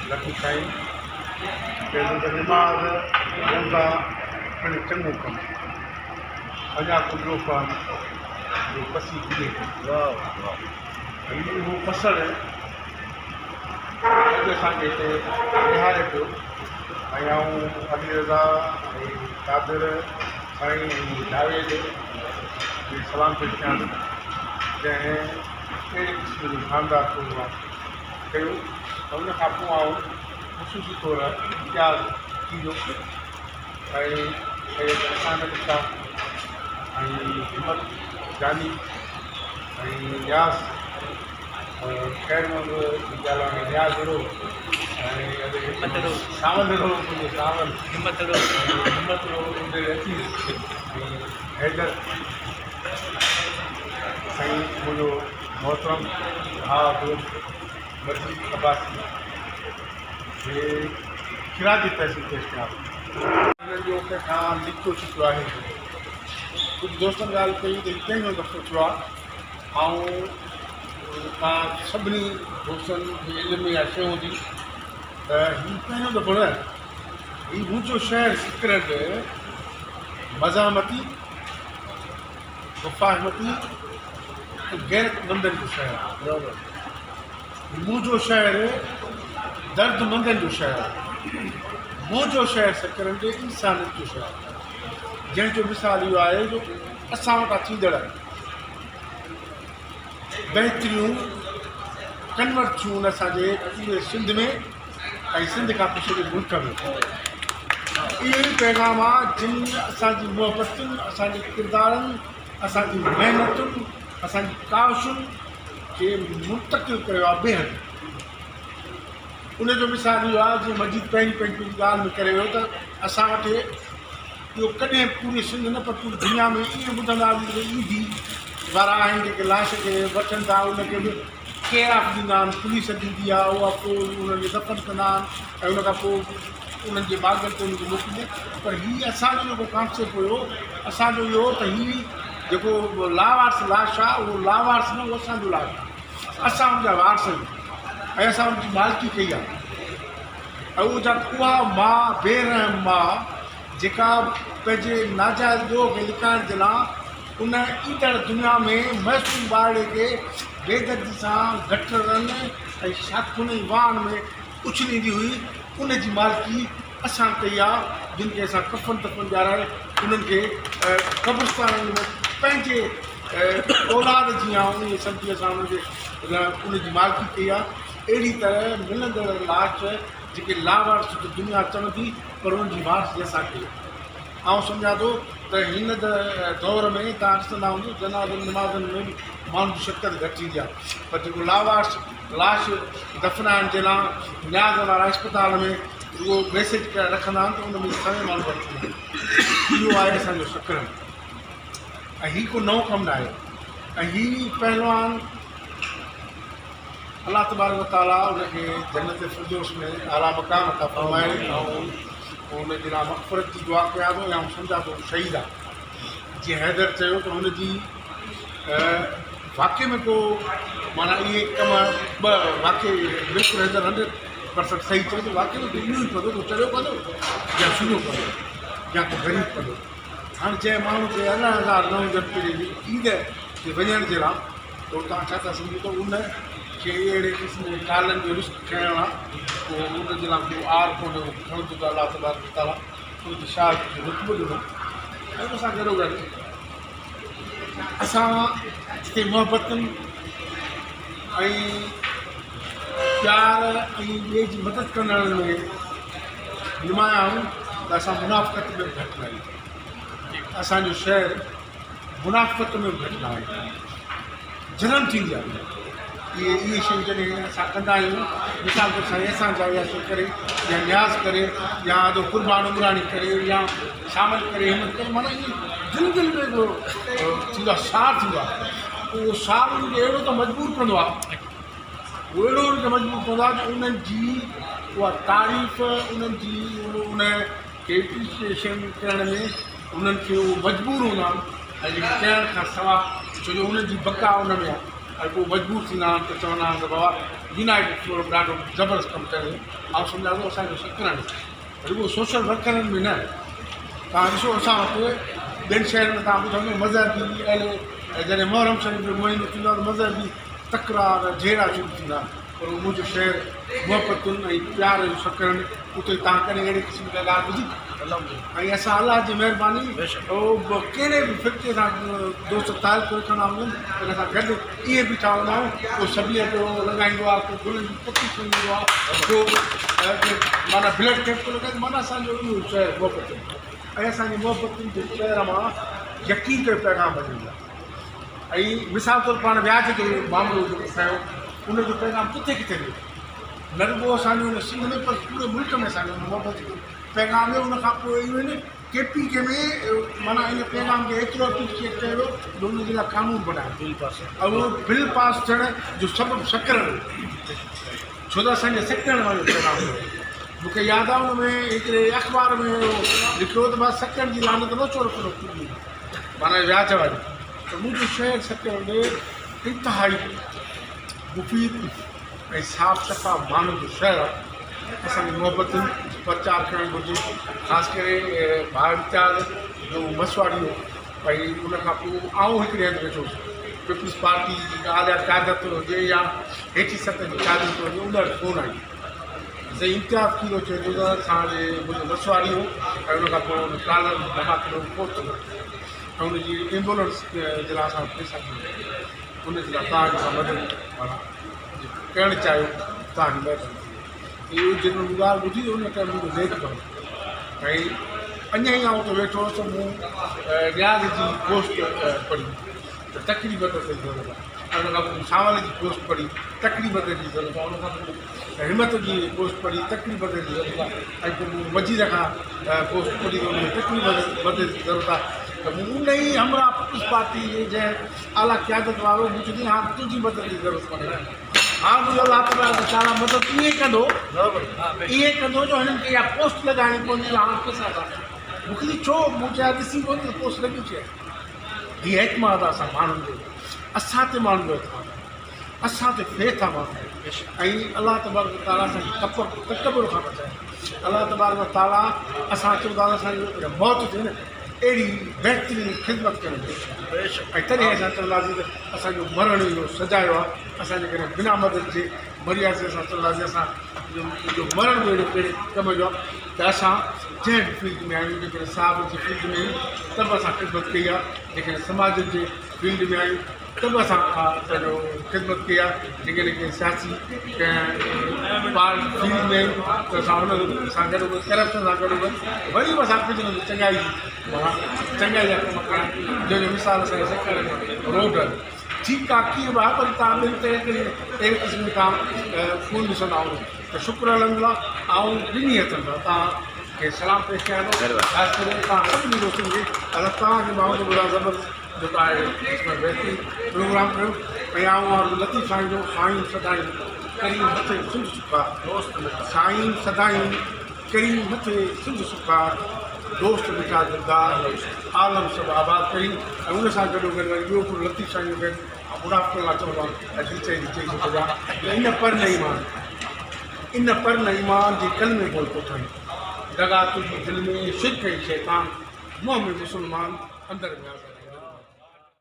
لطيف سائين چئي ٿو ته نماز روزا پڻ چڱو ڪم اڃا ڪو ٻيو فهم جو پسي پڄي ٿو. هي اهو پسڻ اڄ اسان کي هتي ويهاري پيو ۽ آئون علي رضا ۽ قادر سائين ۽ جاويد کي سلام پيش ڪيان ٿو جنهن اهڙي قسم جو شاندار پروگرام ڪيو ته ان کان پوء آئون خصوصي طور امتياز ٿيندو ۽ سيد احسان علي شاهه ۽ همت جاني ۽ نياز خير محمد جي ڳالهه آهي نياز رو ۽ ساون رو منهنجو ساون همت رو همت رو اچي ۽ حيدر سائين منهنجو محترم ڀاء دوست مجيد عباسي کي خراج تحسين پيش ڪيان ٿو. هنن جو ڪنهن کان لڪيو ڇپيو آهي ڪونه. ڪجهه دوستن ڳالهه ڪئي ته هي پهريون دفعو ٿيو آهي. آئون توهان سڀني دوستن جي علم ۾ اها شيء هوندي ته هي پهريون دفعو نه هي منهنجو شهر سڪرنڊ مزاحمتي مفاهمتي ۽ غيرتمندن جو شهر آهي. منهنجو شهر دردمندن جو شهر آهي. منهنجو شهر سڪرنڊ انسانيت جو شهر آهي. جنهن جو مثال اهو آهي جو اسان وٽان ٿيندڙ بهتريون ڪنورٽ ٿيون اسان جي پوري سنڌ ۾ ۽ سنڌ کان پوء سڄي ملڪ ۾. اهو ئي پيغام آ جن اسان جي محبتن، اسان جي ڪردارن، اسان جي محنتن، اسان جي ڪاوشن کي منتقل ڪيو آ بيحد. ان جو مثال اهو آ جيئن مجيد پهرين پنهنجي پنهنجي ڳالهه ۾ ڪري ويو ته اسان وٽ اهو ڪڏهن پوري سنڌ نه پر پوري دنيا ۾ ائين ٻڌندا هئاسين ته ايڌي وارا آهن جيڪي لاش کي وٺن ٿا ان کي به ڪيئر آف ڏيندا آهن، پوليس ڏيندي آهي اها پوء انهن کي دفن ڪندا آهن ۽ ان کان پوء انهن جي ماڳن تي انهن کي موڪليندا آهن پر هي اسان جو جيڪو ڪانسيپٽ هيو اسان جو اهو ته هي جيڪو لاوارث لاش آهي اهو لاوارث نه اهو اسان جو لاش آهي اسان ان جا وارث آهيون ۽ اسان ان جي مالڪي ڪئي آهي ۽ اهو جا اها ماء بي رحم ماء جيڪا پنهنجي ناجائز ڏوهه کي لڪائڻ جي لاء ان ايندڙ دنيا ۾ معصوم ٻارڙي کي بيدردي سان گٽرن ۽ شاخن ۽ واهن ۾ اڇليندي هئي، ان جي مالڪي اسان ڪئي آ، جن کي اسان ڪفن دفن ڏيارائي انهن کي قبرستانن ۾ پنهنجي اولاد جيان انهيء سمجهي اسان انهن کي ان جي مالڪي ڪئي آ. اهڙي طرح ملندڙ لاش جيڪي لاوارث دنيا چوندي پر انهن جي وارثي اسان ڪئي آ. آئون سمجهان ٿو ته هن دور ۾ توهان ڏسندا هوندو جنازن نمازن ۾ به ماڻهن جي شرڪت گهٽ ٿيندي آهي پر جيڪو لاوارث لاش دفنائڻ جي لاء نياز وارا اسپتال ۾ اهو ميسيج ڪري رکندا آهن ته ان ۾ سوين ماڻهو گڏ ٿيندا آهن اهو آهي اسان جو سڪرم ۽ هي ڪو نئون ڪم نه آهي ۽ هي پهلوان الله تبارڪ و تعاليٰ ان کي جنت فردوس ۾ اعليٰ مقام عطا فرمائي ۽ ان جي لاء مغفرت جي دعا ڪيان ٿو ۽ آئون سمجهان ٿو هو شهيد آهي جيئن حيدر چيو ته هن جي واقعي ۾ ڪو معنيٰ اهي ڪم ٻه واقعي بلڪل حيدر هنڊريڊ پرسنٽ صحيح چيو ته واقعي ۾ اهو ئي ڪندو ڪو چريو ڪندو يا سڃو ڪندو يا ڪو غريب ڪندو هاڻ جنهن ماڻهو کي 18 هزار نه هجن پنهنجي عيد تي وڃڻ جي لاء پوء توهان ڇا ٿا سمجهو ته ان کي اهڙي قسم جي ڪالن جو رسڪ کڻڻ آ پوء ان جي لاء ڪو عار ڪونهي اهو کڻندو ته الله تبارڪ و تعاليٰ ان کي شهادت جو رتبو ڏنو ۽ ان سان گڏوگڏ اسان جتي محبتن ۽ پيار ۽ ٻئي جي مدد ڪرڻ ۾ نمايان آهيون ته اسان منافقت ۾ به گهٽ نه آهيون اسانجو شهر منافقت ۾ به گهٽ نه آهي. جلن ٿيندي آهي. اهي اهي شيون جڏهن اسان ڪندا آهيون مثال طور سائين اسان جا اها شيء ڪري يا نياز ڪري يا ادو قربان عمراڻي ڪري يا شامل ڪري همت ڪري معنيٰ ائين دل دل ۾ هڪڙو ٿيندو آهي سار ٿيندو آهي اهو سار انهن کي اهڙو ته مجبور ڪندو آهي اهو اهڙو انهن کي مجبور ڪندو آهي جو انهن جي اها تعريف انهن جي ان کي ايپريشيئيشن ڪرڻ ۾ انهن کي اهو مجبور هوندا آهن ۽ جيڪي ڪرڻ کان سوا ڇو جو انهن جي بقا ان ۾ آهي ۽ پوء مجبور ٿيندا آهن ته چوندا آهن ته بابا يونائيٽيڊ فورم ڏاڍو زبردست ڪم ڪيو. آئون سمجهان ٿو اسان جو سڪرنڊ رڳو سوشل ورڪرن ۾ نه، توهان ڏسو اسان وٽ ٻين شهرن ۾ توهان ٻڌندو مذهبي اهل جڏهن محرم شريف جو مهينو ٿيندو آهي ته مذهبي تڪرار جهيڙا شروع ٿيندا آهن، پر منهنجو شهر محبتن ۽ پيار جو سڪرنڊ، اتي توهان ڪڏهن اهڙي قسم جا ڳالهه ٻڌي؟ ۽ اسان الله جي مهرباني ڪهڙي به فرقي سان دوست تعلق رکندا هجن ان سان گڏ ائين بيٺا هوندا آهيون، ڪو سبيء جو لڳائيندو آهي، ڪو گلن جون پتيون کڻي ايندو آهي، ڪو معنيٰ بلڊ ڪيمپ ٿو لڳائي، معنيٰ اسان جو اهو شهر محبتن ۽ اسان جي محبتن جي شهر مان يقين ڪري پيغام وڃي ويو آهي. ۽ مثال طور پاڻ وياج جو معاملو جيڪو کنيو ان جو پيغام ڪٿي ڪٿي ويو، نه رڳو اسان جو هن سنڌ ۾ پر پوري ملڪ ۾ اسان جو محبت جو پيغام ويو. ان کان پوء ايون ڪي پي ڪي ۾ معنيٰ ان پيغام کي ايترو اپريشيئيٽ ڪيو ويو جو ان جي لاء قانون بنايو ويو ۽ اهو بل پاس ٿيڻ جو سبب سڪرنڊ هو، ڇو ته اسان جي سڪرنڊ وارو پيغام هو. مون کي ياد آهي ان ۾ هڪڙي اخبار ۾ اهو لکيو هو ته بس سڪرنڊ جي لعنت نه چور ڪرو معنيٰ وياج واري. ته منهنجو شهر سڪرنڊ انتهائي مفيد ۽ صاف شفاف ماڻهن جو شهر آهي. اسان کي محبتن جو پرچار ڪرڻ گهرجي، خاص ڪري ڀاء امتياز جو مسواڙي هو ۽ ان کان پوء آئون هڪڙي هنڌ ويٺو هوس، پيپلز پارٽي جي ڪا اعليٰ قيادت هجي يا هيٺين سطح جي قيادت هجي ان وٽ فون آئي سائين امتياز کيرو چئي ٿو ته اسان جي منهنجو مسواڙي هو ۽ ان کان پوء ان ڪالر ڌماڪي ۾ فوت ٿي ويو ۽ ان جي ايمبولنس جي لاء اسان وٽ پئسا ڪونهن، ان جي لاء توهان جي ڪا مدد جيڪو ڪرڻ چاهيو توهان جي مهرباني ٿيندي. اهو جڏهن مون ڳالهه ٻڌي ته ان ٽائيم منهنجو نيٽ بند ۽ اڃا ئي آئون اتي ويٺو هوس ته مون نياز جي پوسٽ پڙهي ته تڪڙي مدد جي ضرورت آهي ۽ ان کان پوء مون سانول جي پوسٽ پڙهي تڪڙي مدد جي ضرورت آهي، ان کان پوء همت جي پوسٽ پڙهي تڪڙي مدد جي ضرورت آهي ۽ پوء مون مجيد کان پوسٽ پڙهي ته ان ۾ تڪڙي مدد جي ضرورت آهي ته مون ان ئي همراهه پيپلز پارٽي جي جنهن اعليٰ قيادت وارو مون چيو هاڻ تنهنجي مدد جي ضرورت ڪونهي، هاڻ منهنجو الله تبارڪ و تعاليٰ مدد ائين ڪندو، ائين ڪندو جو هنن کي اها پوسٽ لڳائڻي پوندي جو هاڻ پئسا ٿا مون کي ڇو مون چيو ڏسين ڪونه ته پوسٽ لڳي ڇو هي اعتماد آهي اسان ماڻهن جو، اسان تي ماڻهن جو اعتماد آهي، اسان تي فيٿ آهي ماڻهن جو ۽ الله تبارڪ و تعاليٰ اسان کي تڪبر کان بچائي. الله تبارڪ و تعاليٰ اسان چون ٿا ته اسان جي موت ٿئي نه اهڙي بهترين خدمت ڪرڻ گهرجي ۽ تڏهن اسان چونداسين ته اسان جو مرڻ اهو سجايو آهي. اسان جيڪڏهن بنا مدد جي مري وياسين اسان چونداسين اسان جو مرڻ به اهڙو ڪهڙي ڪم جو آهي ته اسان جنهن به فيلڊ ۾ آهيون جيڪڏهن صحافت جي فيلڊ ۾ آهيون ته به اسان خدمت ڪئي آهي، جيڪڏهن سماج جي فيلڊ ۾ آهيون ته به اسان پنهنجو خدمت ڪئي آهي، جيڪڏهن ڪنهن سياسي ڪنهن پار فيلڊ ۾ آهيون ته اسان ان سان گڏو گڏ ڪرپشن سان گڏو گڏ وري به اسان ڪجهه نه ڪجهه چڱائي چڱائي جا ڪم ڪيا آهن، جنهن جو مثال اسان جي سکر ۾ روڊ آهن. ٺيڪ آهي ڪيئن به آهي پر توهان ٻين طريقن ۾ اهڙي قسم جي توهان ڪونه ڏسندا هوندو ته شڪر الحمدلله آئون ٻنهي هٿن سان توهان کي سلام پيش ڪيان ٿو، خاص ڪري توهان سڀني دوستن کي الله توهان کي به آئون ٿو ٻڌايان زبردست جو ته آهي قسم بهترين پروگرام ڪيو ۽ آئون عرض لطيف سائين جو سائين سدائين ڪرين مٿي سنڌ سکا دوست مٺا سائين سدائين ڪرين مٿي سنڌ سکا دوست مٺا دلدار عالم سڀ آباد ڪرين ۽ ان سان گڏو گڏ وري ٻيو هڪڙو لطيف سائين جو بيت آئون منافقن لاء چوندو آهيان ۽ دل چئي ٿي چئي ٿو سگهان ته ان پر نه ايمان ان پر نه ايمان جي ڪلمي بول ڪوٺائين دغا تنهنجي دل ۾ شرڪ ۽ شيطان منهن ۾ مسلمان اندر ۾ آزاد.